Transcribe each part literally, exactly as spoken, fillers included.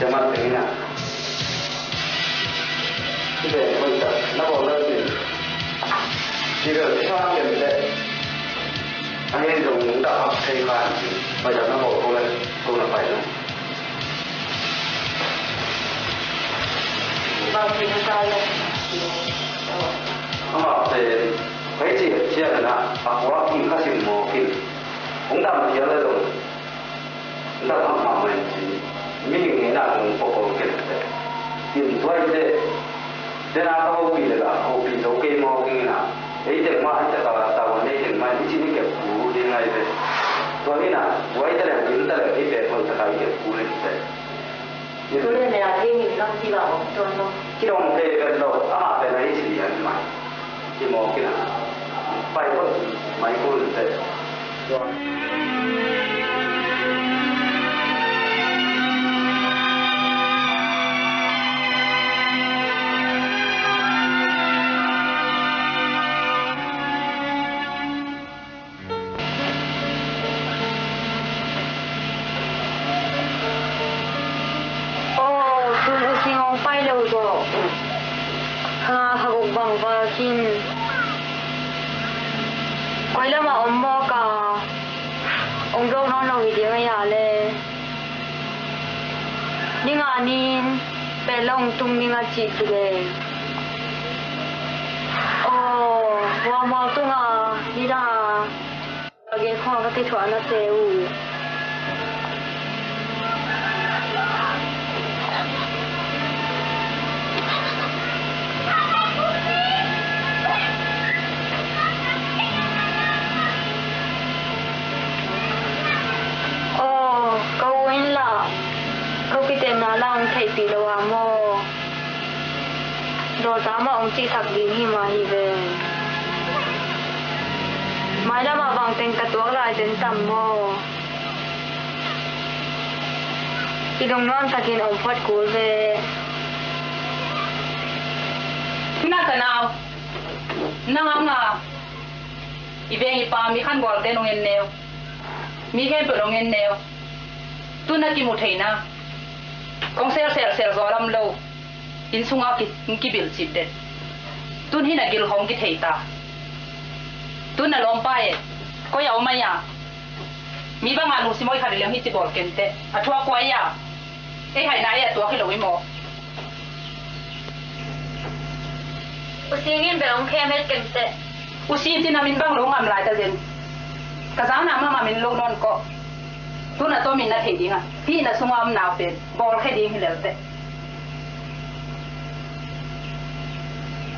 Tua mah teng in ah, ci pen hoih tak na bawl lo cin, ci bel ci suak ken teh. A hin zong dah hak thei khan cin, hoih tak na bawl ko le ko na pai lo. Bang ci na sa lo. Amah pen hei ci cian na a kuak in ka sim mawk in. Hong dam phial le zong. Dah mahmah mai ci. Mihing ngeina zong pawlpawl kei teh. Tin tuaite. Tena ka hopih le ka hopih zo kei maw kei na. Ei teng mah ei teka tavuan ei teng mah i ci ni kep ku ding lai ve. Tua hi na, buai ta le, din ta le, ei pek hoi ta ka i kep ku ding teh. Tule ne a ding in nang ci la om tuan lo. Ci dong pe vet lo, amah pen a i ci lian mai. Ci mawk in a. Pai ko mai ko lun te. Aw, tun U Sing hong pai lo zawh. Kha kha guk bang val khin. Koi lamah om mawk a, hong zawh nawn lo hi ding a, ya le. Ni nga ni-in pet lo hong tung ding a cih kibel. Aw, Mualmual tungah nidang a ka gei khawng a ka kithuah na se uh. Aw, ka u in lah ka kitenna lah hong theihpih lo a maw? Dawlta mah hong cihsak ding hi mah hi ve. Mailamah bangteng ka tuak lai ten tam maw? I lungnuam takin om phot kul ve. Hina ka nau, nang a nga i veng i pa mi khanbualte nong en neu, mi khempeuh nong en neu. Tu na kimu theihna kong selsel sel zaw lam lo. Inn sungah ki, kibilcip den. Tun hi na gil khawng kithei ta. Tun na lawmpa e, koi a om a ya? Mi banga lungsim hoih khat i leng hi ci bawl ken teh. A thuak kua a ya? Ei haina ei a tuak hi lo i maw? U Sing in bel hong khem het ken teh. U Sing cina min bang lo ngam lai ta zen. Ka zangna mahmah min lo nawn kawh. Tun a tawmin na thei ding a, hih na sunga om nau pen bawlkhia ding hi lel teh.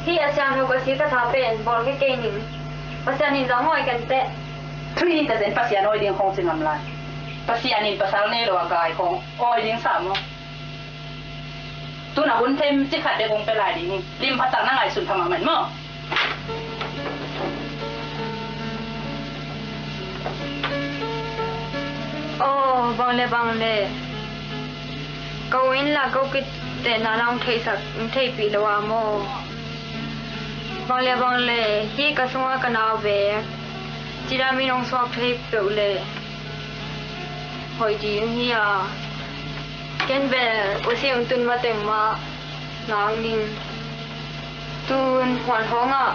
Hih a siangtho ka si ka tha pen bawlkhia kei ning. Pasian in zong awi ken teh. Thu in ta zen Pasian awi ding khong ci ngam lai. Pasian in pasal nei lo a gai khong awi ding sa maw? Tun a hun them ci khat dek hong pia lai ding hi. Lim phatak na ngaihsun pha mahmah in maw? Aw, bang le bang le. Ka u in lah ka u kitehna lah hong theihsak, hong theihpih lo a maw? Bang le bang le, hih ka sunga ka nau ve. Cila min hong suak thei peuh le. Hoih ding hi a. Ken bel U Sing tun mateng mah ngak ning. Tun huan hawngah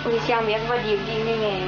U Siang mek va dik dih ning e.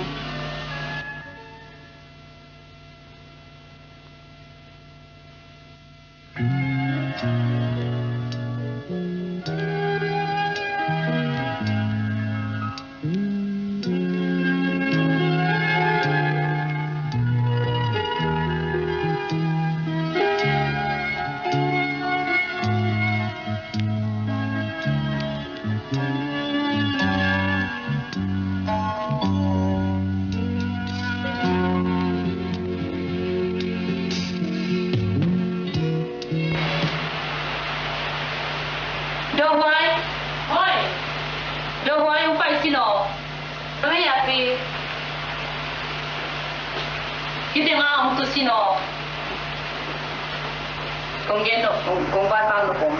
Dohuai. Oi. Dohuai, hong pai sin aw. Ka ngei a pi. Hih tengah hong tu sin aw. Kong gen nop, kong, kong vasak nop om.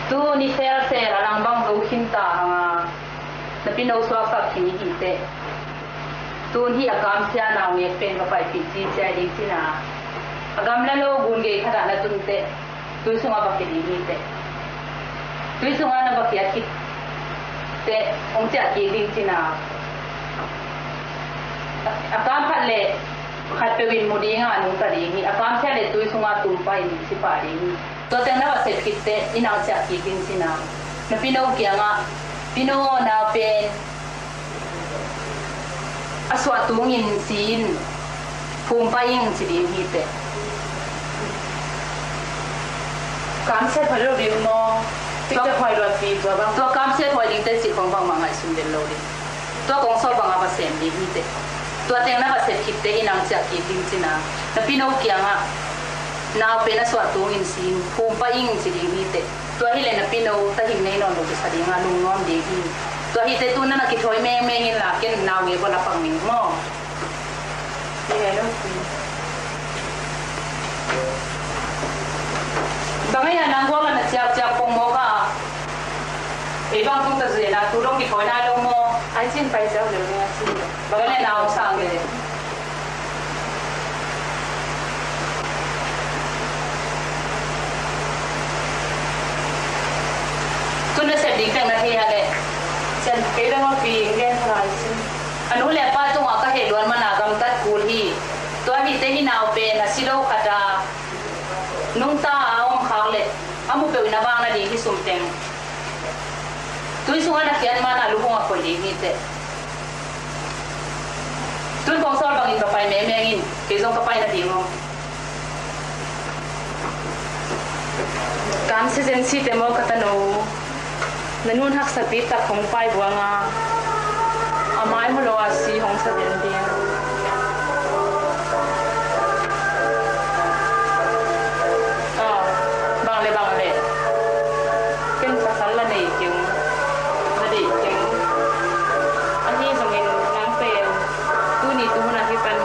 Tu ni selsel a lang bang zo khin ta hang a. Na pino suaksak khin i hi teh. Tun hih a kamsia nau ngek pen va paipih cicia ding cina. A gamla lo gun gei khatah na tun teh, tui sungah va khia ding hi teh. Tui sungah na va khiat khit teh hong ciah kik ding cihna. A kam khat le khat peuh in mu ding a, a nungta ding hi. A kam ciah le tui sungah tum pah in si pah ding hi. Tua teng na va sep khit teh i nau ciah kik ding cihna. Na pino kiangah, pino, nau pen a suah tungin si in, phum pah ing ci ding hi teh. Kamsiat huai lo ding maw? Tua kamsiat huai ding teh cih khong bangmah ngaihsun den lo ding. Tua kong sawl bangah va sem ding hi teh. Tua teng na va sep khit teh i nau ciah kik ding cihna. Na pino kiangah, nau pen a suah tungin si in, phum pah ing ci ding hi teh. Tua hileh na pino tahing nei nawn lo kisa ding a, lungnuam ding hi. Tua hi teh tu na na kithawi mengmeng in la, ken nau ngei bawlh a pang ning maw? Bang a hia nang guak la na ciakciak pong mawk a. Ei bang tung ta zen a, tu dong kithawi nai lo maw? Ai cin pai ciau lel ding a cin. Bang a le nau sang le. Tun na sep ding teng na thei a le. Sen kei dang a pi ing gen lai cin. A nu le pa tungah ka heh luan man a gamtat kul hi. Tua hi teh hih nau pen a si lo khat a, nungta a om khak leh a mu peuh in a vak nading hi sum teng. Tui sungah na khiat man a lu hong a koih ding hi teh. Tun kong sawl bangin va pai mengmeng in, kei zong ka pai nading om. Kamsia zen si teh maw ka tanu. Na nun haksa pi tak hong pai buang a, a mai mu lo a si hong sa den ding. Ah, bang le bang le. Ken pasal la nei keng, la deih keng. Ahi zongin nang pen tuni tuhun ahi pan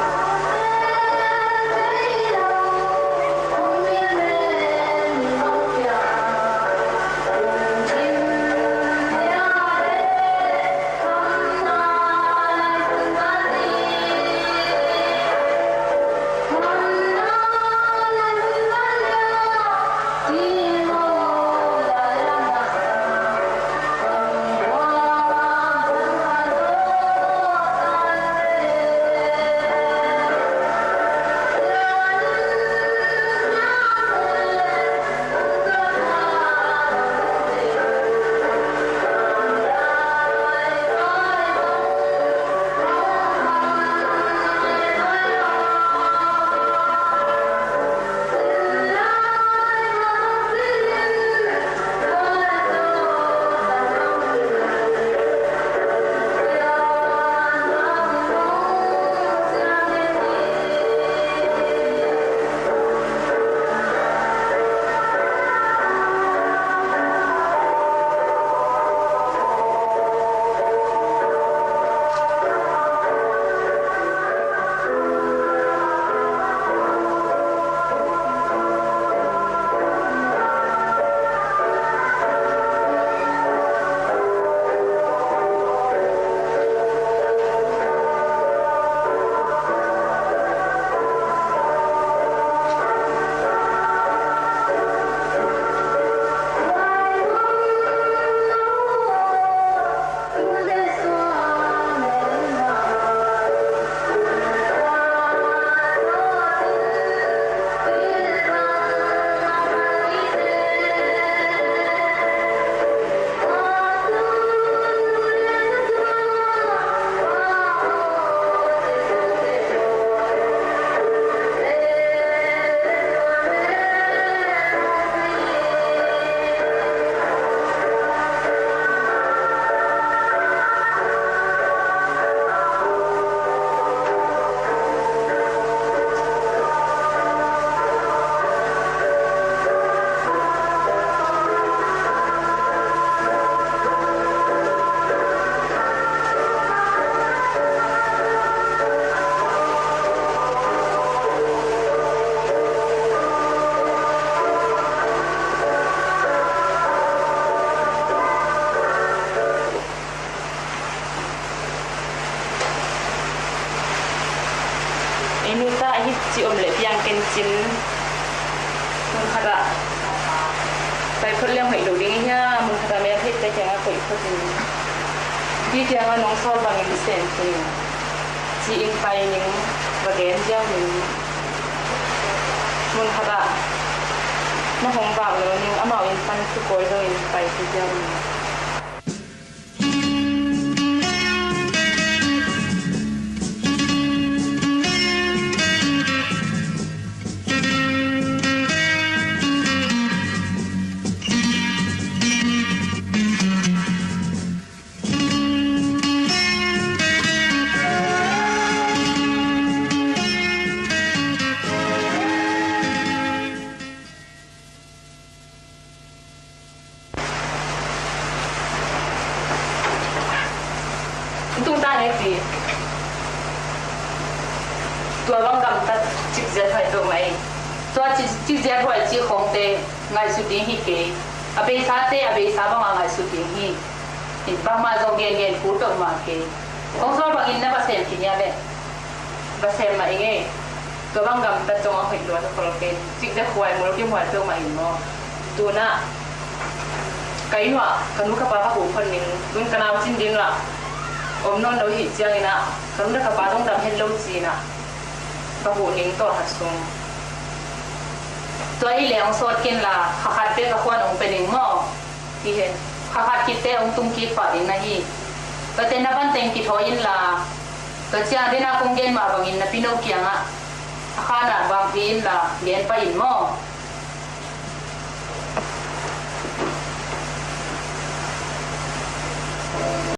Pai phot leng hoih lo ding hi a, mun khat a mel theihte kiangah koih phot in. Hih kiangah nong sawl bangin sem khin in. Ci-in pai ning, va gen ziau ning. Mun khat ah na hong vak lo ning, amau inn pan thu kawi zongin pai khin ziau ning. Tung ta ngai ti. Tua bang gamtat cikziat huai tuk mai. Tua ci-, cikziat huai ci khongte ngaihsut ding hi kei. A beisate a beisa bangah ngaihsut ding hi. Bangmah zong gengen kul peuhmah kei. Kong sawl bangin na va sem khin hia leh? Va sem mah ing ei. Tua bang gamtat zong a hoih lua ta khol kei. Cikziat huai mul kimual peuhmah in maw. Tunah ka inn uah ka nu ka pa ka huh phot ning. Tun ka nau cin ding lah om nawn lo hi ciangin ah ka nu ka pa zong dam het lo ci-in ah ka huh ning tawh hat sung. Tua hi leh hong sawt ken la, kha khat bek ka khuan hong pia ning maw. Hi hen. Kha khat khit teh hong tung kik pah ding na hi. Tua teh na van teng kithawi in la, tua ciang dena kong gen mah bangin na pino kiangah a khan ah vangphi in la, gen pah in maw.